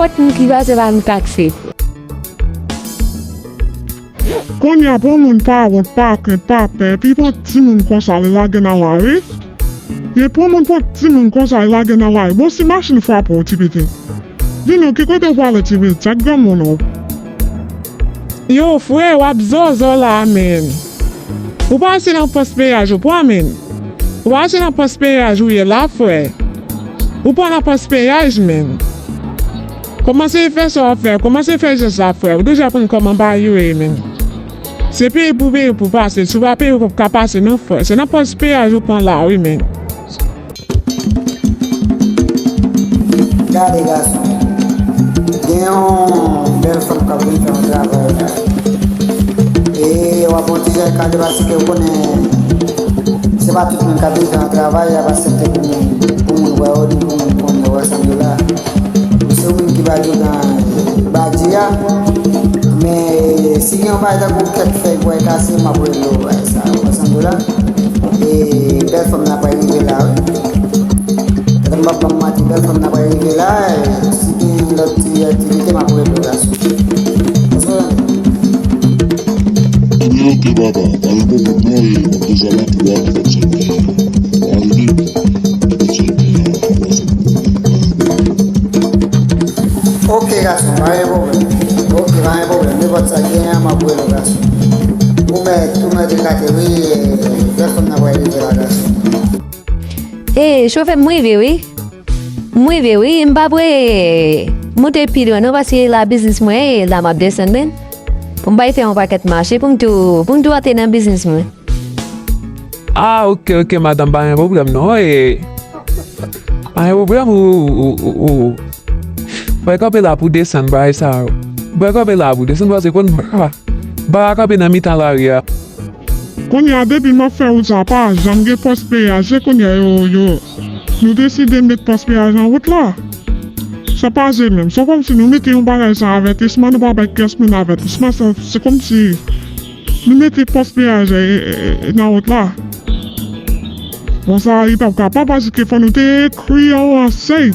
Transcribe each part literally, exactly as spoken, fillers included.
Nenpòt moun ki pase pa nou takse. Kounye a pou yon moun pa wont, pa krent, pa pè, epi pran timoun konsa, li lage nan lari. Epi yon moun pran timoun konsa, li lage nan lari. Bon, si machin frape w, ti pitit, di nou, ki kote w prale, ti pitit? Sa k granmoun ou? Yo, frè, w ap zòzò la, menm. Ou pa se nan pòs peyaj ou pran, menm. Ou pa se nan pòs peyaj ou ye la, frè. Ou pa nan pòs peyaj, menm. Kòmanse fè sa w ap fè. Kòmanse fè jès la, frè. Ou deja konn kòman bagay yo ye, menm. Se peye pou peye pou pase. Si w pa peye, ou p ap ka pase, non, frè. Se nan pòs peyaj ou pran la, wi, menm. Gade gason, gen yon bèl fanm k ap vin fè yon travay la. E w ap yon ti jan kale paske w konnen se pa tout moun k ap vin fè yon travay y ap aksepte pou moun, pou moun wè w ni pou moun konnen w, wè sa m di w la. Se ou menm ki ba Djougan badi a. Men si gen yon bagay tankou kèk fèy bway kase, m ap regle w bagay sa, w, wè sa m di w la. E bèl fanm nan pral rive la, wi. Pandan m ap ban w manti, bèl fanm nan pral rive la, e si gen lòt ti aktivite, m ap rele w la sou. Ebyen, oke, papa, pa gen pwoblèm, non, e, m ap deja la pou w ap fè sa w gen an. Ou a rele, fè sa w gen an, ou a fè. Oke, gason, pa gen pwoblèm. Oke, pa gen pwoblèm. Nenpòt sa gen an, m ap rele w, gason. Ou mèt, ou mèt ekate, wi, e, bèl fanm nan pral rive la, gason. E, chofè, m rive, wi. M rive, wi. M p ap re-, monte pi lwen, non, paske la biznis mwen ye, la m ap desann, men. Pou m bay fè yon pakèt mache, pou m tou, pou m tou antre nan biznis mwen. Ah, oke, oke, madanm, pa gen pwoblèm, non. E, pa gen pwoblèm, ou, ou, ou, ou. Ou pral kanpe la pou desann, bagay sa yo. Ou pral kanpe la pou desann, paske konn, ah, bagay kanpe nan mitan lari a. Kounye a, depi m ap fè wout sa, pa janm gen pòs peyaj. Se kounye a, yo, yo, nou deside met pòs peyaj nan wout la. Sa pase menm. Se kòmsi nou mete yon bagay san avètisman, nou pa bay kès moun avètisman. Sa, se kòmsi nou mete pòs peyaj, e, e, e, nan wout la. Bon, sa, li p ap kapab, paske fò nou te ekri yon ansèy.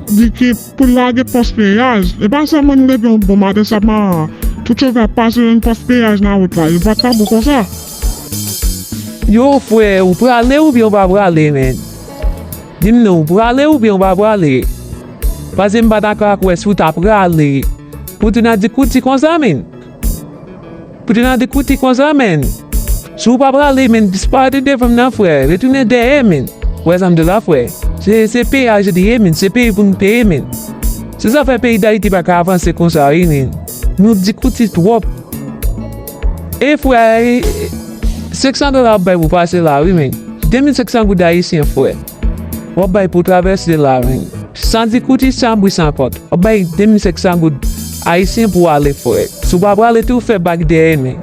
Di ke pou lage pòs peyaj. E pa sèlman nou leve yon bon maten, sèlman tout chofè ap pase yon pòs peyaj nan wout la. Yo pa t ka bon konsa. Yo, frè, ou prale oubyen ou pa prale, men? Di m non, ou prale oubyen ou pa prale? Paske m pa dakò ak wè si w ta prale. Pou tou nan di kouti konsa, men. Pou tou nan di kouti konsa, men. Si w pa prale, men, disparate devan m nan, frè. Retounen dèyè, men. Wè sa m di w la, frè. Se, se peyaj li ye, men. Se peyi pou n peye, men. Se sa fè peyi Dayiti pa ka avanse konsa, wi, men. Nou di kouti twòp. E frè, e, e, senk san dola w ap bay pou pase la, wi, men. De mil senk san goud ayisyen, frè. W ap bay pou travèse la, men. San di kouti, san bri, san kont. W ap bay de mil senk san goud ayisyen pou w ale, frè. Si w pa prale tou, fè bak dèyè, men.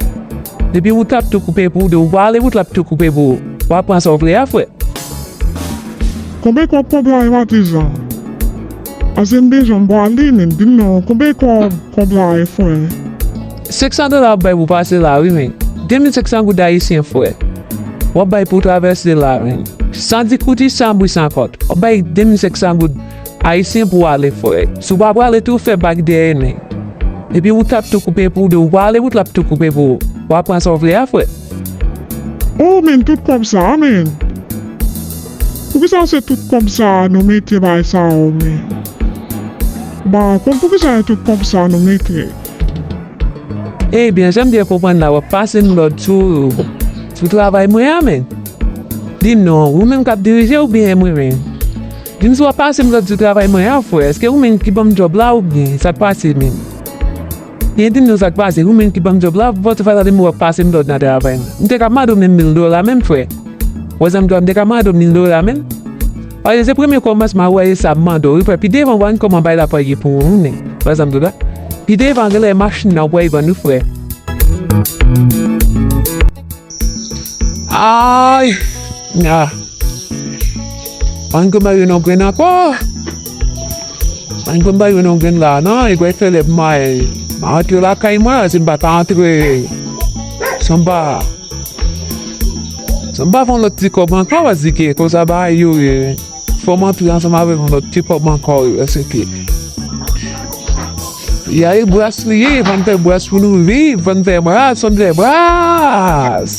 Depi wout la ap tou koupe pou ou, depi w prale, wout la ap tou koupe pou ou. W ap pran sa w vle a, frè. Konbyen kòb konbyen a, patizan? Ase m bezwen m bwale, men. Di m non, konbyen kòb konbyen a, frè? Senk san dola w ap bay pou pase la, wi, men. De mil senk san goud ayisyen, frè. W ap bay pou travèse la, men. San di kouti, san bri, san kont. W ap bay de mil senk san goud ayisyen pou w ale, frè. Si w pa prale tou, fè bak dèyè, men. Epi wout la ap tou koupe pou ou, depi w prale, wout la ap tou koupe pou ou. W ap pran sa w vle a, frè. Oh, men, tout kòb sa a, men. Poukisa se tout kòb sa a nou mete bay sa yo, men? Ba, kon poukisa se tout kòb sa a nou mete? Ebyen, jan m byen konprann la, w ap pase m lòd sou, sou travay mwen an, men. Di m non, ou menm k ap dirije oubyen mwen menm? Di m si w ap pase m lòd sou travay mwen an, frè. Èske ou menm ki ban m djòb la oubyen sa k pase menm? Byen di m non sa k pase, ou menm ki ban m djòb la, ou panse fè sa de m w ap pase m lòd nan travay mwen. M te ka mande w menm mil dola menm, frè. Wè sa m di w la, m te ka mande w mil dola menm. Paske se premye kòmansman, ou wè, e sa m mande w, wi, frè. Pi devan, w ap wè kòman bagay la pral ye pou ou, wi, men. Wè sa m di w la. Pi devan, genlè machin nan, ou pral vann, wi, frè. Ay! Ah! Ann konn bay yo nan grenn ankò. Ann konn bay yo nan grenn la, non? E kwè fè lè m a, m a antre lakay mwen, si m pa ka antre, si m pa, si m pa fè yon lòt ti kòb ankò, paske konsa bagay yo ye. Fò m antre ansanm avèk yon lòt ti kòb ankò, wi, paske Yay bras li ye, fò n fè bras pou nou viv, fò n fè bras, fò n fè bras.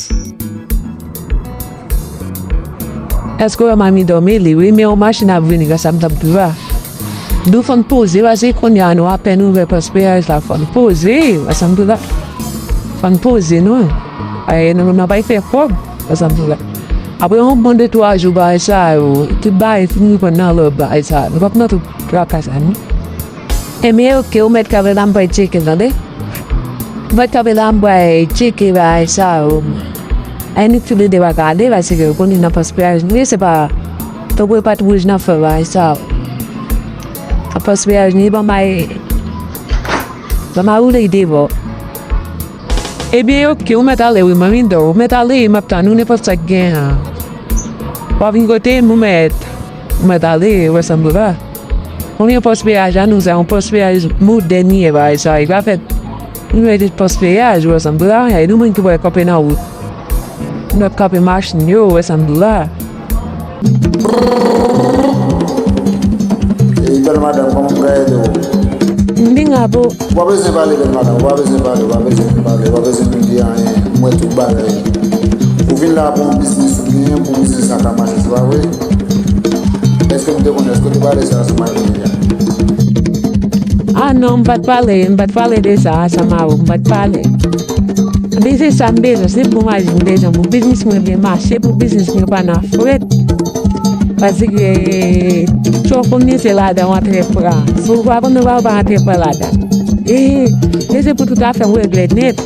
Èske w wè manmi dòmi li, wi, men yon machin ap vini, gras a m t ap di w la. Dou fò n poze, paske kounye a nou apèn ouvè pòs peyaj la, fò n poze, gras a m t ap di w la. Fò n poze nou. Ay, nou, nou pa fè kòb, gras a m t ap di w la. Apre yon bon de twa jou bagay sa yo, tout bagay fin reprann nan lòd bagay sa, nou p ap nan tout traka sa, non. Ebyen, oke, ou mèt kanpe la, m pral tcheke, tande. M mèt kanpe la, m pral tcheke bagay sa yo. Annik tou lede pa gade, paske ou konnen nan pòs peyaj nou ye, se pa tankou e pa t wouj nan fè bagay sa yo. Nan pòs peyaj nou ye, ban m al, ban m al woule devò. Ebyen, oke, ou mèt ale wi, manmi dò, ou mèt ale, m ap tann ou nenpòt sa k gen an. W a vin kote m, ou mèt, ou mèt ale, wè sa m di w la. Konbyen pòs peyaj a nou, sa yon pòs peyaj modèn li ye, bagay sa, li pa fèt. Nou mèt pòs peyaj, wè sa m di w la, e nou menm ki pral kanpe nan wout. Nou ap kanpe machin yo, wè sa m di w la. E bèl madanm, kòman m ka ede w? M byen, a bon. Ou pa bezwen pale, bèl madanm, ou pa bezwen pale, ou pa bezwen pale, ou pa bezwen di anyen. M wè tout bagay. Ou vin la pou yon biznis ou genyen, pou biznis la ka mache, se pa vre? Èske m te konnen, èske w te pale sa ansanm ak Viviane? Ah non, m pa t pale, m pa t pale de sa ansanm ak ou, m pa t pale. Biznis sa m bezwen, se pou maji m bezwen, pou biznis mwen byen mache, pou biznis mwen pa nan frèt. Paske, tchò konnen se ladan w antre pran. Si w pa konn, ou pa, ou pa antre pran ladan. E, e se pou tout afè w regle nèt.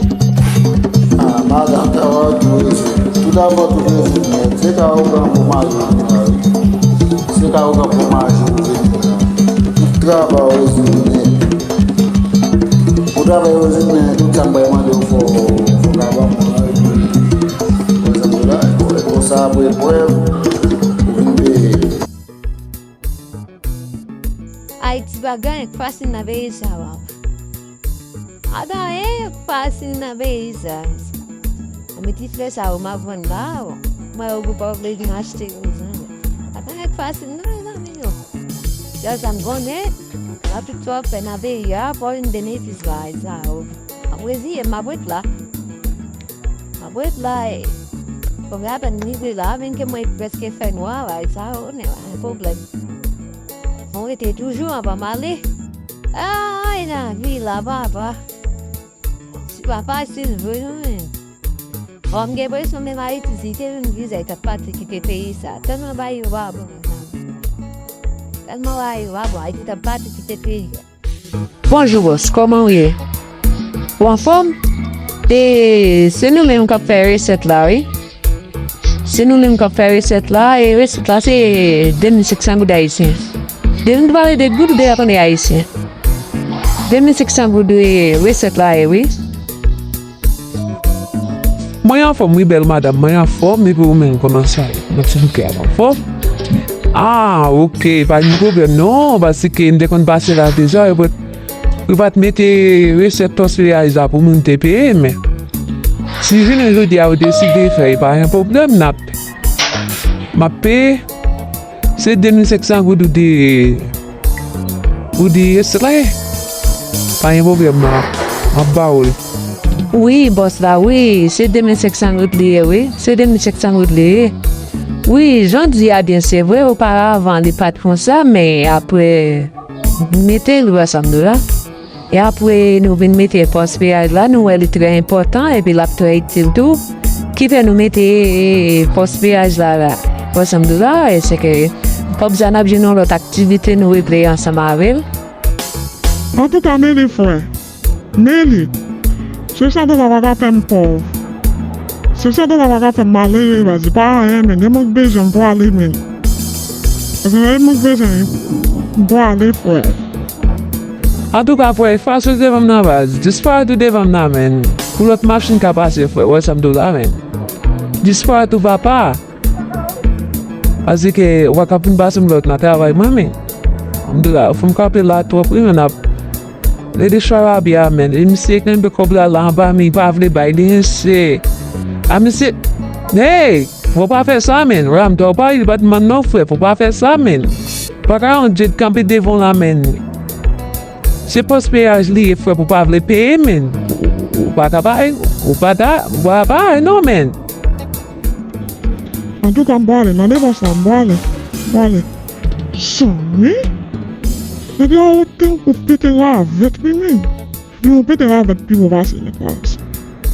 Ah, madanm, travay tou rezoud. Tout afè w tout rezoud nèt. Se ka ou pran pou maji w la, wi. Se ka ou pran pou maji w vini la. Tout travay w rezoud nèt. Pou travay w rezoud nèt, tout sa m bay mande w fò, fò w ka ban mwen la, epi, pa egzanp, la, fò, fò sa apre prèv, ou vin peye. Ayiti pa gen anyen k fasil nan peyi sa, waw. Pa gen anyen k fasil nan peyi sa. Anben ti flè sa yo m ap vann la, bon. Mwen yo pou pa vle vin achte yo, zanmi. Pa gen anyen k fasil non, mezanmi yo. Sèl sa m konnen, m ap tout sa w ap fè nan peyi a, fò w jwenn benefis bagay sa yo. M ap reziye m, m ap ret la. M ap ret la, e. Fò m apèn rive la, menm ke mwen prèske fè nwa, bagay sa yo, men pa gen pwoblèm. Mwen rete toujou anvan m ale. Ay, lavi la, papa. Se pa fasil vre, non, men. Fò m gen presyon, menm Ayiti, si te vin vizay, t ap pati kite peyi sa. Tèlman bagay yo pa bon, mezanmi. Tèlman bagay yo pa bon, Ayiti t ap pati kite peyi a. Bonjou, bòs. Kòman w ye? Ou anfòm? E, se nou menm k ap fè resèt la, wi. Se nou menm k ap fè resèt la, e resèt la se de mil senk san goud ayisyen. De mil, pale de goud, ou deja konnen ayisyen. De mil senk san goud, e, resèt la ye, wi. Mwen anfòm, wi, bèl madanm, mwen anfòm, epi ou menm, kòman sa ye? Mwen ti bouke a anfòm. Ah, oke, pa gen pwoblèm, non, paske m te konn pase la deja, yo pa t, yo pa t mete resèt pòs peyaj la pou moun te peye, men si jounen jodi a, yo deside fè, e pa gen pwoblèm, n ap, m ap peye. Se de mil senk san goud ou di, ou di estre. Pa gen pwoblèm, m ap, m ap ba ou l. Wi, bòs la, wi, se de mil senk san goud li ye, wi. Se de mil senk san goud li ye. Wi, jan w di a byen, se vre, oparavan, li pa t konsa, men apre, mete l, ou wè sa m di w la. E apre nou vin mete pòs peyaj la, nou wè li trè enpòtan epi l ap trè itil tou. Ki fè nou mete pòs peyaj la la. Pòs ansanm la, e se ke kòb sa n ap jwenn yon lòt aktivite nou regle ansanm avè l. Antouka, men li frè. Men li. Se sa papa pa ka fè m pòv. Se sa papa pa ka fè m malere, paske pa anyen, men gen moun k bezwen m pwale, men. Paske gen moun k bezwen m pwale, frè. Antouka, frè, efase w devan m nan, baz. Disparèt ou devan m nan, men. Pou lòt machin ka pase, frè. Wè sa m di w la, men. Disparèt ou, papa. Paske ou pa ka vin pase m lòt nan travay mwen, men. M di w la, fò m kanpe la twòp, wi, men n ap Lady Charabia, men. E misye kenbe kòb la, la anba, men li pa vle bay, li rense. A misye, hey! Fò w pa fè sa, men. Ram, tò pa li pa demann non, frè. Fò w pa fè sa, men. Pa ka yon djed kanpe devan w la, men. Se pòs peyaj li ye, frè, pou pa vle peye, men. Ou, ou, ou pa ka bay, ou pa ta, ou pa bay, non, men. Antouka, m prale, mande bòs la, m prale, m prale. Zanmi? Nèg la wote ou pete ravèt, wi, men. Epi ou pete ravèt pi wo pase nèg la.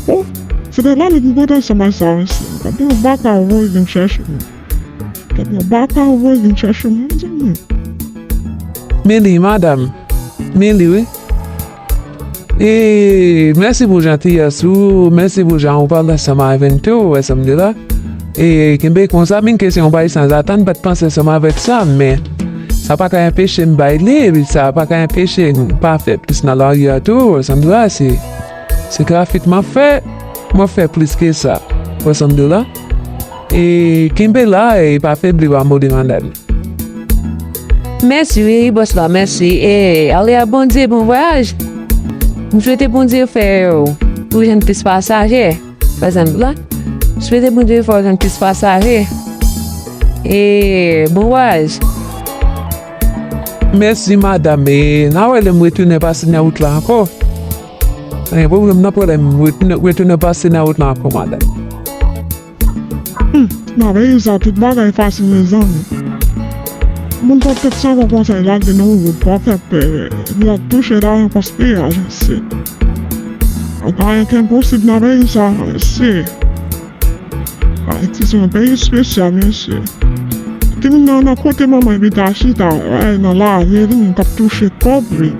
Oh, se te la nèg m kontan sa bay sa, mesye. Gade yon baka voye vin chèche m. Gade yon baka voye vin chèche m, mezanmi. Men li, madanm. Men li, wi. E, mèsi pou jantiyès ou, mèsi pou jan ou pale ansanm avè n tou, wè sa m di la. E, kenbe konsa, men ke se yon bagay sanzatann, m pa t panse ansanm avèk sa, men sa pa ka anpeche m bay li, epi sa pa ka anpeche m pa fè plis nan lari a tou, wè sa m di la, se, se grafik m ap fè, m ap fè plis ke sa, wè sa m di la. E, kenbe la, e pa febli, pa moli, madanm. Mèsi wi, bòs la, mèsi. E, ale a Bondye, bon vwayaj. M swete Bondye fè w jwenn plis pasaje. Pa egzanp la, m swete Bondye fè w jwenn plis pasaje. E, bon vwayaj. Mèsi, madanm. E, n a wè lè m retounen pase nan wout la ankò. Pa gen pwoblèm, nan pwoblèm. Retounen, retounen pase nan wout la ankò, madanm. Hmm, nan peyi sa, tout bagay fasil, mezanmi. Moun pran tèt sa, pran konsèy la, gen nan wout, pa fè pè. Li ap touche la, yon pòs peyaj, mesye. Anyen ki enposib nan peyi sa, mesye. Ayiti se yon peyi espesyal, mesye. Timoun nan, nan kote manman epi ta chita, nan lari, li menm k ap touche kòb li.